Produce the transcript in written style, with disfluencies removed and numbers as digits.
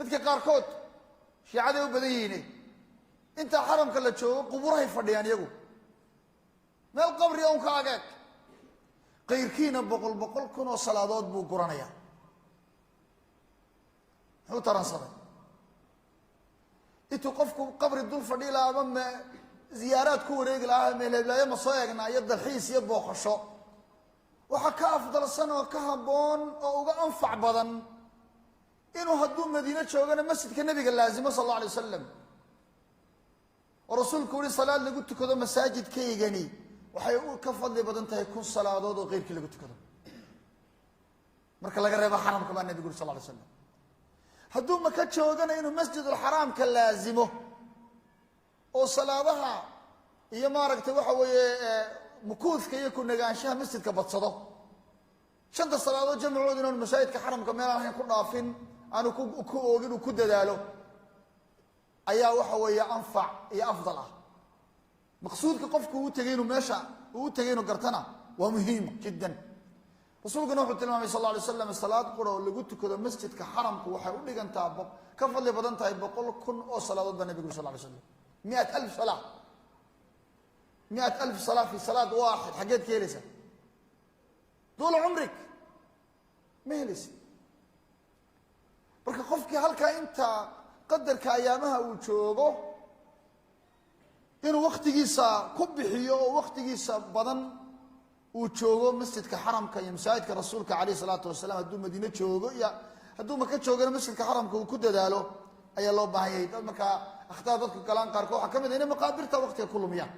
Dadka qaarkood shiicaday u badan yihiine, intaa xaramka la joogo quburahay fadhiyaan iyagu, meel qabriga un ka ageeg. Kayrkiina boqol boqol kun oo salaadood buu guranayaa. Muxuu taransaday? Intuu qofku qabri dul fadhi lahaa ama me ziyaaraad ku wareegi lahaa, meelheblaayo ma soo eegnaa iyo dalxiis iyo booqasho, waxaa ka afdalsan oo ka habboon oo uga anfac badan inuu hadduu Madiine joogana masjidka Nebiga laazimo sal alla alay wasalam, oo Rasuulku uhi: "Salaad lagu tukado masaajidkaygani waxay ka fadli badan tahay 1000 salaadood oo keyrkii lagu tukado, marka laga reebo xaramka," baa Nebigu uri sal lay slam. Hadduu Maka joogana inuu Masjidulxaraamka laazimo oo salaadaha iyo maaragtay waxa weeye mukuudka iyo ku-nagaanshaha masjidka badsado, shanta salaadood jamacooda inaanu masaajidka xaramka meel aan ahayn ku dhaafin, aanu ku oogin, uu ku dadaalo, ayaa waxa weeye anfac iyo afdal ah. Maqsuudka qofku uu tegay inuu meesha uu u tegay inuu gartana waa muhiim jiddan. Rasuulkuna wuxuu tilmaamay sal alla alay slam, salaad qura oo lagu tukado masjidka xaramku waxay u dhigantaa, ka fadli badan tahay 100,000 oo salaadood baa Nebigu uri sal lay slam. 100,000 salaa, 100,000 salaa fi salaad waaxid, xaggeed ka helaysaa? Duula cumrik ma helaysa. Marka qofkii halkaa inta qadarka ayaamaha uu joogo inuu waktigiisa ku bixiyo oo waktigiisa badan uu joogo masjidka xaramka iyo masaajidka Rasuulka caleyh isalaatu wasalaam, hadduu Madiine joogo iyo hadduu Maka joogana masjidka xaramka uu ku dadaalo ayaa loo baahan yahay. Dad markaa akhtaar dadku galaan qaarkood waxaa ka mid a inay maqaabirta waktiga ku lumiyaan.